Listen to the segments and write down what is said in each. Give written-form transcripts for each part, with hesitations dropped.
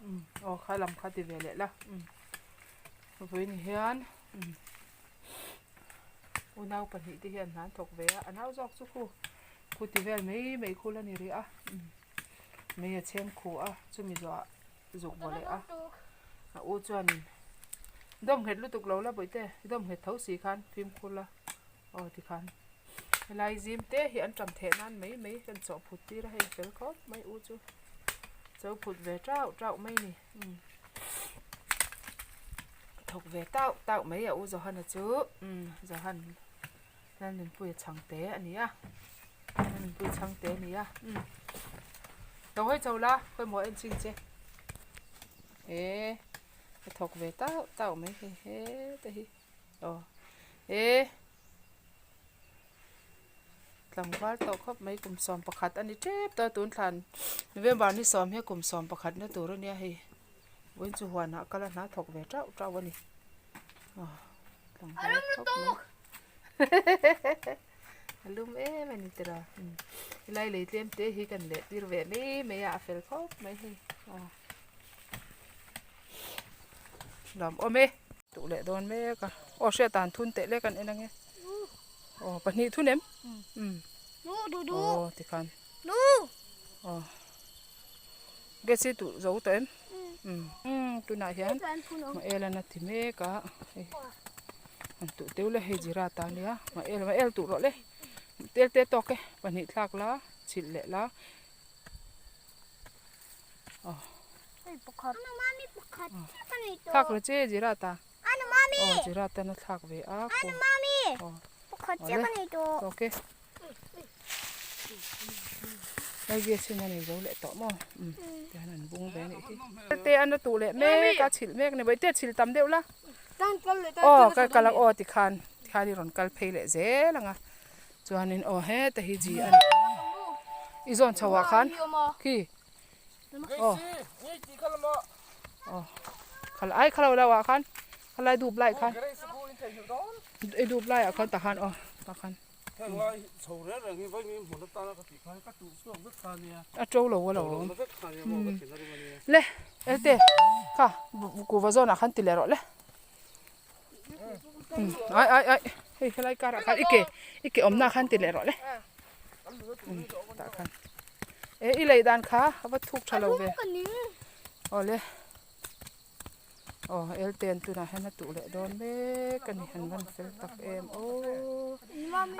Umm aw kha lam kha ti ve leh la umm vawiin hian umm unau pahnih te hian hna an thawk ve a a nau zawk chu khu khu ti vel mai mai khu la ni rih a umm mei a chhem khu a chumi zawhah zuk vaw leh a a u chuanin dawm nghet lutuk lo la bawihte dawm nghet tho si khan fimkhur la. Aw tikhan helai zim te hi an tam theh nan mai mai kan chawh phut tir a hei fel khawp mai u chu cho phut ve tauh tauh mai a ni umm thawk ve tauh tauh mai a u Johana chu umm Johan Lalnunpuia chhangte a ni a Lalnunpuia chhangte a ni a umm lo hawi chho la khawimaw en chhin che eh a thawk ve tauh tauh mai hei heta hi. Aw e tlangval tawh khawp mai kum 11 a ni tep tawh a tun thlan November ni sawm hi kum 11 na tur a nia hei vawiin chu huanah kal a hna thawk ve tauh tauh a ni aw tlangval khawp mai a lum em a ni tira helai lei tlem te hi kan leh tir ve mai mai a a fel khawp mai hei aw nuam awm e. Tuh leh dawn mek a. Aw hriat dan thun teh lek an en ange. Aw pahnih thun em? Umm. Aw tikhan. Aw. Gas hi tuh zo tawh em? Umm. Umm tunah hian Mael an a ti mek a. Hei an tuh teuh le hei Jira ta ania. Mael Mael tuh rawh le. Tel te tawk e pahnih thlak la chhilh leh la. Aw. Thlak la che Zira ta. Aw Zira tan a thlak ve a ko. Aw awle ok. Hei gas hi a nei zo leh tawh maw umm tihian an bung ve a nih hi. Te an a tuh leh mek a chhilh mek a ni bawihte chhilh tam deuh la. Aw kal kal ang aw tikhan tikhan i rawn kal phei leh zel ang a chuanin aw heta hi ji a ni i zawn chho ah khan khi. Aw aw khala ai khalo lo ah khan khalai dup lai khan i dup lai ah khan takhan aw takhan a to lo a lo le elte kha kuhva zawn ah khan ti leh rawh le ai ai ai hei helai kar ah khan i ke i ke awmna ah khan ti leh rawh le tah khan e i lei dan kha a va thuk tha lo ve awle aw elten tunah hian a tuh leh dawn mek a ni an van fel tak em aw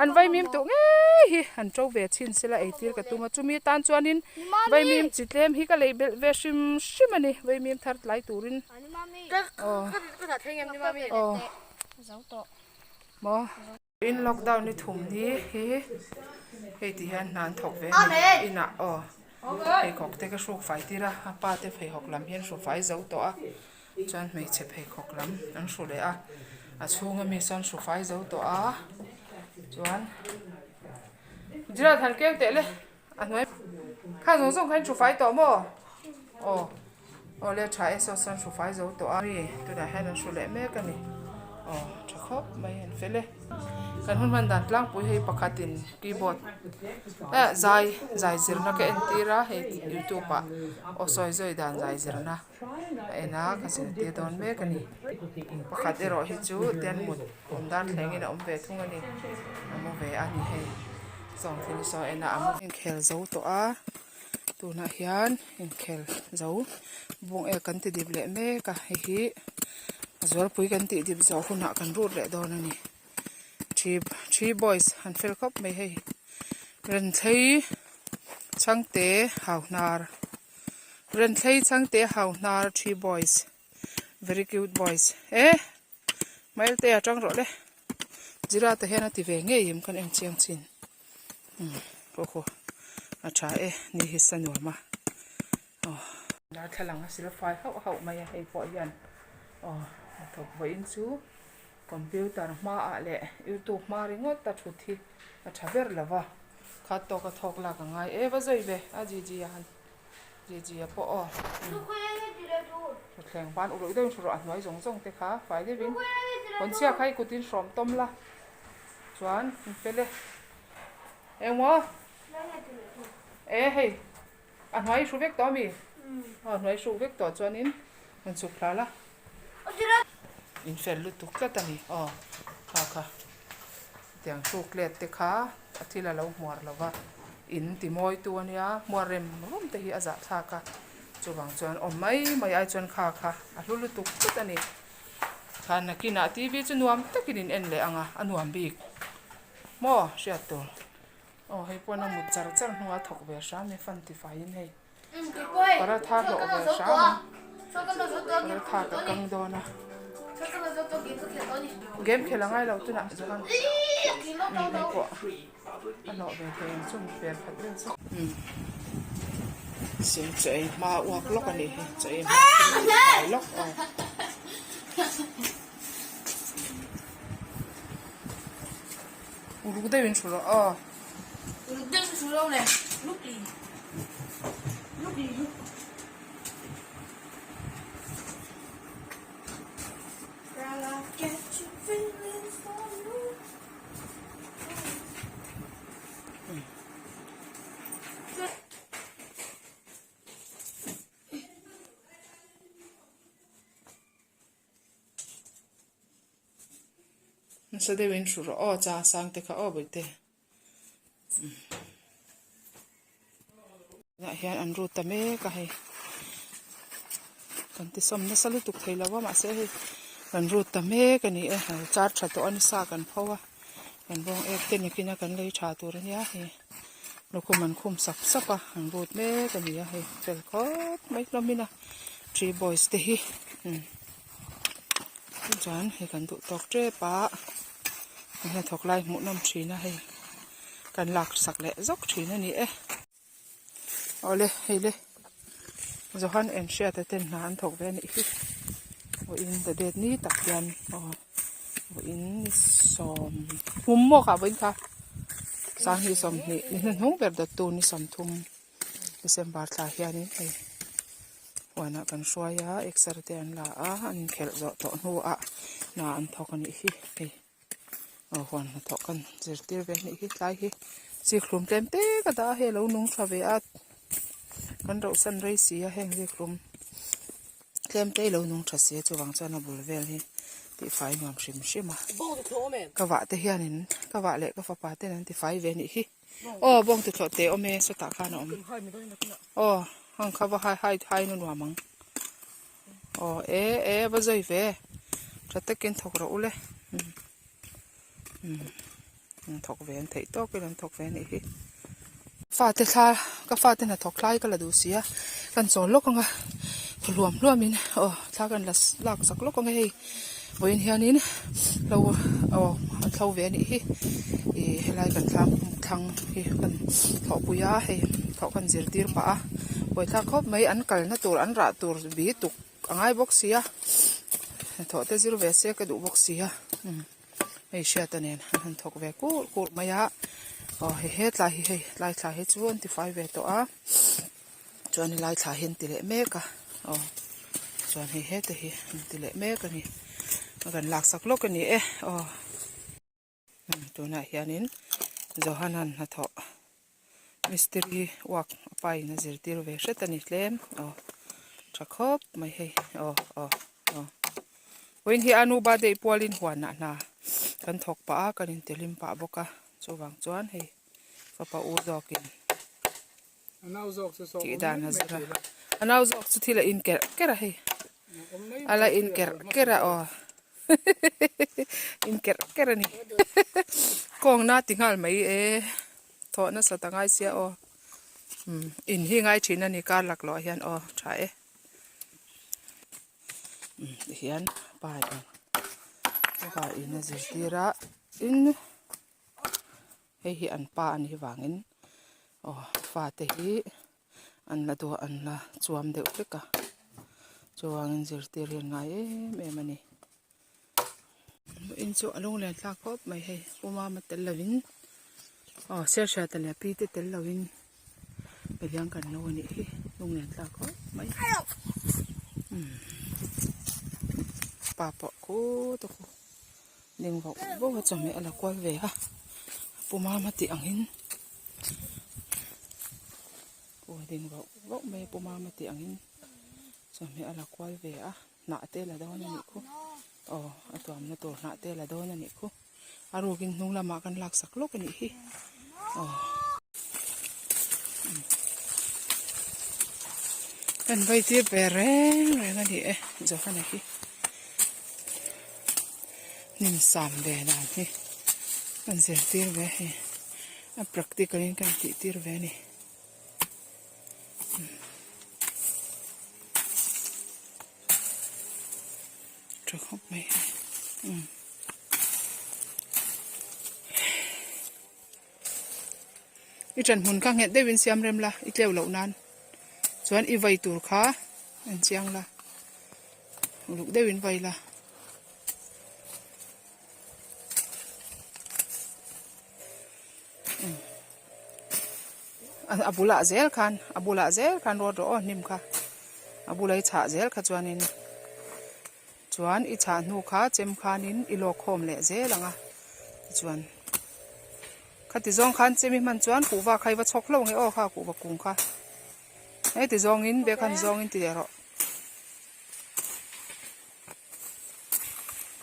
an vaimim tuh ngei hi an to ve chhin sela eitir ka tum a chumi tan chuanin vaimim chi tlem hi ka lei belh ve hrim hrim a ni vaimim thar tlai turin aw aw maw. In lockdown ni thum ni hi hei ti hian hna an thawk ve a ni inah aw pheikhawk te ka hruk fai tir a a pa te pheikhawk lam hi an hru fai zo tawh a chuan hmeichhe pheikhawk lam an hru leh a a chhung ami sawn hru fai zo tawh a chuan Gerald han keu teh le a hnuai kha zawng zawng kha in hru fai tawh maw aw. Aw le tha e saw sawn hru fai zo tawh a mi tunah hian an hru leh mek a ni aw tha khawp mai an fel e kan hun hman dan tlangpui hei pakhatin keyboard eh zai zai zirna ka entir a hei youtube ah aw sawi zawi dan zai zirna a en a ka zirtir dawn mek a ni pakhat erawh hi chu tian mut awm dan thlengin a awm ve thung a ni a mu ve a ni hei sawng thil saw en a a mu inkhel zo tawh a. Tunah hian inkhel zo bawng ek kan ti dip leh mek a hei hi a zualpui kan tih dip zawh hunah kan rut leh dawn a ni three three boys an fel khawp mai hei Renthlei Chhangte Hauhnar Renthlei Chhangte Hauhnar three boys very cute boys e Mail te a tang rawh le Zira te hian a ti ve ngei em kan en chiang chin umm pawh khu a tha e ni hi sa nuam a aw darthlalang a sil fai hauh hauh mai a hei pawh hian aw hnathawk vawiin chu computer hmaah leh youtube hma ringawt a thut hi a tha ber lo va khat tawka thawk lak a ngai e va zawi ve a ji ji a han. Jiji a pawh aw Thutthleng ban uluk deuhin hru rawh a hnuai zawng zawng te kha fai deuhin kawnchhia kha i kutin hrawm tawm la chuan in fel e engmaw e hei a hnuai i hru vek tawh ami. Aw hnuai hruk vek tawh chuanin rawn chhuk thla la. In fel lutuk tlat a ni. Aw kha kha tiang hruk let te kha a thil a lo hmuar lo va, in ti mawi tu a nia, hmuar rem rum te hi a zahthlak a, chuvang chuan awm mai mai ai chuan kha kha a hlu lutuk tlat a ni. Khan nakinah TV chu nuam takin in en leh ang a, a nuam bik maw hriat tur. Aw hei pawh a mut char char hnuah a thawk ve hram e fan tifaiin hei paratha hlawh ve hram a paratha ka kang dawn a game khel a ngai lo tunah Johan hei pawh a hlawh ve thei ang chu per khat vel chu sim chaw ei hma uak lawk a nih hi chaw ei hma thil lawk aw. Uluk deuhin thu rawh aw. Uluk deuhin thu rawh le. Luk li. Luk li luk. Nasa deuhin hru rawh aw cha sang te kha aw bawihte tunah hian an rut ta mek a hei kan tisawm nasa lutuk thei lo a mahse hei kan rut ta mek a ni e a char tha tawh a ni sa kan pho a kan bawng ek te nikin a kan lei tha tur a nia hei lukhum an khum sap sap a an rut mek a ni a hei fel khawp mai hlawm in a three boys te hi. Chuan hei kan duh tawk tep a an hnathawk lai hmuh nawm thin a hei kan lak sak leh zawk thin a ni e awle hei le Johan en hriata ten hna an thawk ve a nih hi vawiin the date ni tak hian aw vawiin ni sawm hum maw kha vawiin kha sanghnih sawmhnih ni hnuhnung ber dawttu ni sawmthum. December thla hianin hei huanah kan hruai a exer te an la a an inkhelh zawh tawh hnuah hna an thawk a nih hi hei aw huan hnathawh kan zirtir ve a nih hi tlai hi zikhlum tlem te ka dah a hei a lo nung tha ve a kan rauh san rei si a heng zikhlum tlem te a lo nung tha si a chuvang chuan a bul vel hi tihfai nuam hrim hrim a ka vah te hianin ka vah leh ka fapa ten an tifai ve a nih hi. Aw bawng tuthlawh te awm e sawtah khan a awm aw hang kha va hai hai hai na nuam ang aw e e va zawi ve tha takin thawk rawh u le umm umm thawk ve an theih tawkin an thawk ve a nih hi fate thla ka fate hnathawk thlai ka la duh si a kan chawl lawk ang a thaw hluam hluam in aw thla kan la lak sak lawk ang e hei. Vawiin hianin hlo aw an thlo ve a nih hi ih helai kan thlang thlang hi kan thlawhpui a hei thlawh kan zirtir pah a buaithlak khawp mai an kalna tur an rah tur bi tuk a ngai bawk si a hnathawh te zir ve se ka duh bawk si a umm hei hriata nen an han thawk ve kur kur mai a aw hei hetlai hi hei tlai thla hi chu an tifai ve tawh a. Chuan helai thla hi an ti leh mek a aw chuan hei heta hi an ti leh mek a ni a rawn lak sak lawk a ni e aw tunah hianin Johanan hnathawh mistiri work a pa in a zirtir ve hret a ni tlem aw tha khawp mai hei aw aw aw vawiin hi anu birthday pualin huanah hna kan thawk pah a kan intilim pah bawk a chuvang chuan hei fapa u zawkin. Tih dan a zir a a nau zawk chu thil a in kerh kerh a hei a la in kerh kerh a aw in kerh kerh a ni kawng na ti nghal mai e thawh nasat a ngai sia aw umm in hi ngai thin a ni kar laklawh ah hian aw tha e umm tihian pa in pa in a zirtir a tin. Hei hi an pa a nih vangin aw fate hi an la duah an la chuam deuh hlek a chuvangin zirtir hi an ngai em em a ni. In chu a lunglen thlak khawp mai hei Pu Mama tel lovin aw Serhriata leh Pi te tel lovin Paliang kan lo a nih hi lunglen thlak khawp mai umm pa pawh khut a khu. Ding vauh vauh a chawhmeh a la kual ve a pu mama tih ang in. Pu a ding vauh vauh mai a pu mama tih angin chawhmeh a la kual ve a hnah te a la dawn a nih khu aw a tuamna tur hnah te a la dawn a nih khu a rukin hnung lamah kan laksak lawk a nih hi aw. Kan vai tir ve reng reng a ni e Johana hi hnim sam ve dan hi kan zirtir ve hei a practical in kan tih tir ve a ni. Tha khawp mai hei umm. I ṭan hmun kha nghet deuhin siam rem la, i tleu loh nan chuan i vai tur kha en chiang la, uluk deuhin vai la. A bulah zel khan a bulah zel khan rawt rawh aw hnim kha a bula i chhah zel kha chuanin chuan i chhah hnu kha chem khanin i lawk khawm leh zel ang a tichuan khati zawng khan chem i hman chuan kuhva kha i va chhawk hlauh ang e aw kha kuhva kung kha heti zawngin bag han zawngin ti leh rawh.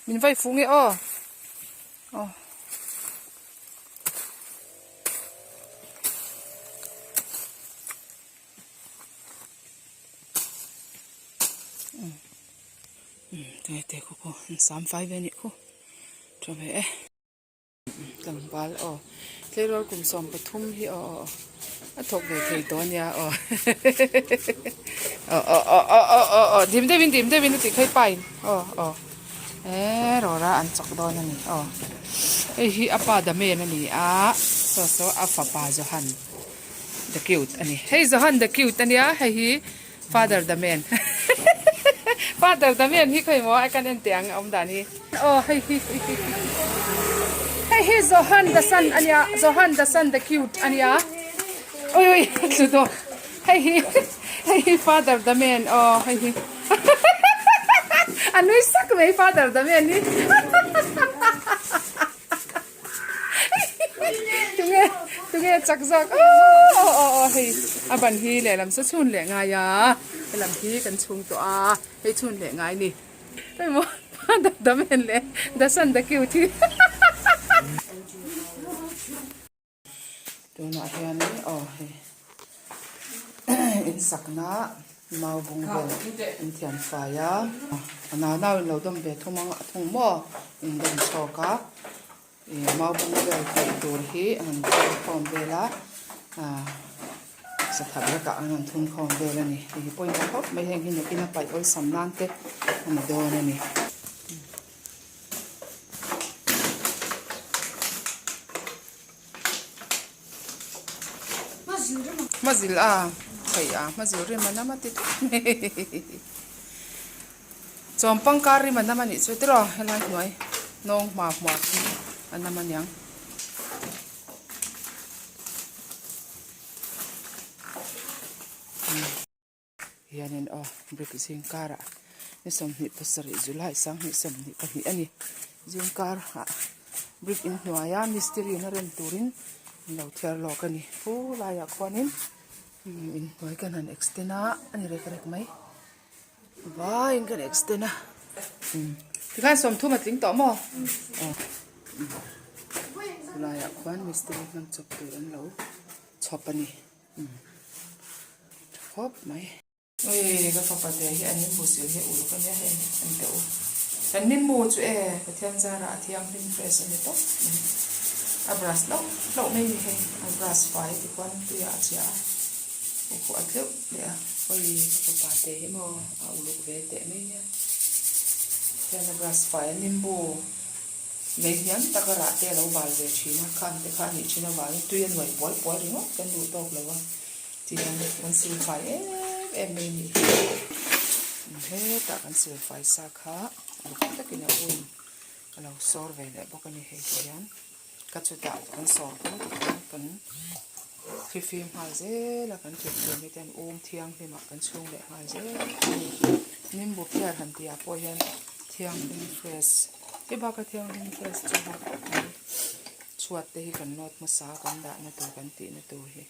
Min vai fuh nge aw aw. Te te khu khu an sam fai ve anih khu tha ve e. Tlangval aw tleirawl kum 13 hi aw aw a thawk ve thei tawh ania aw aw aw aw aw aw aw aw dim deuhin dim deuhin a tih kha i pain aw aw eee rawra an chawk dawn a ni aw hei hi a pa Damen a ni a saw saw a fapa Johan the cute a ni hei Johan the cute a nia hei hi Father Damen Father Damen hi khawi maw a kan en teh ang a awm dan hi. Aw hei hi hei hi Johan the son a nia Johan the son the cute a nia ui ui chu daw hei hi hei hi Father Damen aw hei hi a nui sak mai Father Damen hi. Tunge tunge chak zawk aw aw aw aw hei a ban hi lehlam saw chhun leh ngai a helam hi kan chhung tawh a hei chhun leh ngai ni hei maw dam en leh the sun the cute hi Tunah hianin aw hei in sakna mau bung vel an thian fai a a nau nau in lo dawm ve thum ang a thung maw in dawm chhawk a ih mau bung vel paih tur hi an han thun khawm vel a ah satha vekah an han thun khawm vel a ni hei hi pawimawh khawp mai heng hi nakin a paih awlsam nan te a ni dawn a ni. Hmazil a theih a hmazil rim a nam a ti tlat mai chawm pangkar rim a nam a nih chu tiraw helai hnuai nawng hma hmuah hi a nam aniang. Hianin aw brick zing karah ni 27 July 2022 a ni. Zing karah brick inhnuaia mistiri in a rem turin an lo thiar lawk a ni. Pu laiah khuanin inhnuai kan han extend a a ni rek rek mai. Vaiin kan extend a. Tikhan 30 a tling tawh maw? Aw. Pu laiah khuan mistiri hman chawp tur an lo chhawp a ni. Tha khawp mai. Ui ka fapa te hi an nimbu sil hi uluk ania hei an teh u. Kan nimbu chu e Pathian zarah a thianghlim fresh a ni tawp mai. A brush hlauh hlauh mai ni hei a brush fai ti khuan tuiah a chhia a u pawh a tleuh leh a. Ui ka fapa te hi maw a uluk ve teh mai nia. Hian a brush fai a nimbu. Lei hniam taka rah te a lo bal ve thin a, khan te kha a nih thin avangin tui a nuai pual pual ringawt kan duh tawk lo a, tihian kan silfai em em mai a nih hi. Hetah kan silfai sa kha uluk takin a un a lo sawr ve leh bawk a ni hei ti hian ka chutah kan sawr hnu tikhan kan fifim nghal zel a, kan thilthlum hi te an um thianghlim ah kan chhung leh nghal zel a ni. Nimbu phiar han tih ah pawh hian thianghlim fresh Hei baka thianghlim fresh chu har khawp mai. Chhuat te hi kan nawt hmasa a kan dahna tur kan tihna tur hi.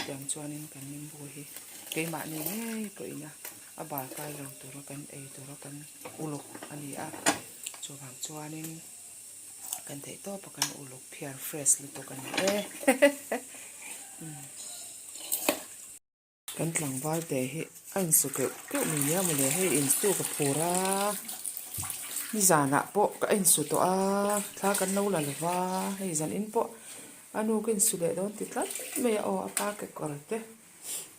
Chutiang chuanin kan nimbu hi keimahni ngei pawhin a a bal kai lo tura kan ei tura kan uluk a ni a. Chuvang chuanin kan theih tawp a kan uluk phiar fresh lutuk a ni e. Kan tlangval te hi a insu keuh keuh mai nia mawle hei insu ka phur a nizanah pawh ka insu tawh a thla kan lo la lo va hei zan in pawh a nu ka insu leh dawn ti tlat mai a aw a pa kekawr te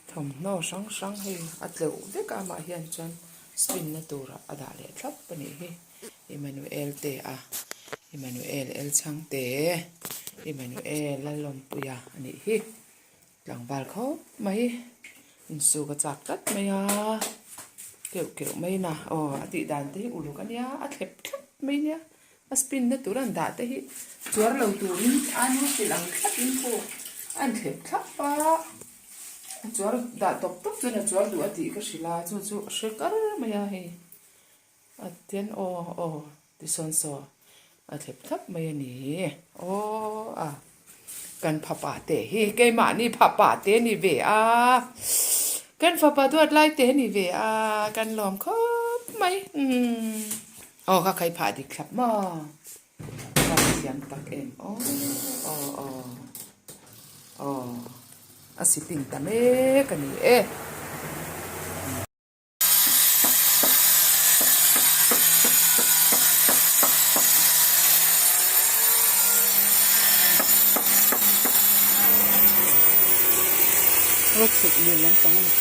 thawmhnaw hrang hrang hei a tleuh vek a amah hian chuan spin na turah a dah leh thlap a nih hi Emmanuel te a Emmanuel Elchhangte Emmanuel Lalawmpuia a nih hi. Tlangval khawp mai insuk a chak tlat mai a, keuh keuh mai na aw a tih dan te hi uluk a nia a thlep thlep mai nia a spin na tur an dah te hi chuar lo turin a nu hrilh ang thlap in pawh a inthlep thlap a, a chuar dah tawp tawp chuan a chuar duh a tih ka hrilh a chu chu a hre kar mai a hei. A tian aw aw ti sawn saw a thlep thlap mai a ni aw a kan fapa te hi keimahni fapa te ni ve a kan fapa duat lai te ni ve a kan lawm khawp mai umm aw ka khai phah dik thlap maw ka thiam tak em aw aw aw aw a sipin ta mek a ni e. Rawt chhuk mil lampang a ni.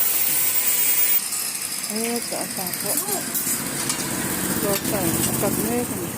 Hetah a pa pawh dawr sign a cut mek a ni.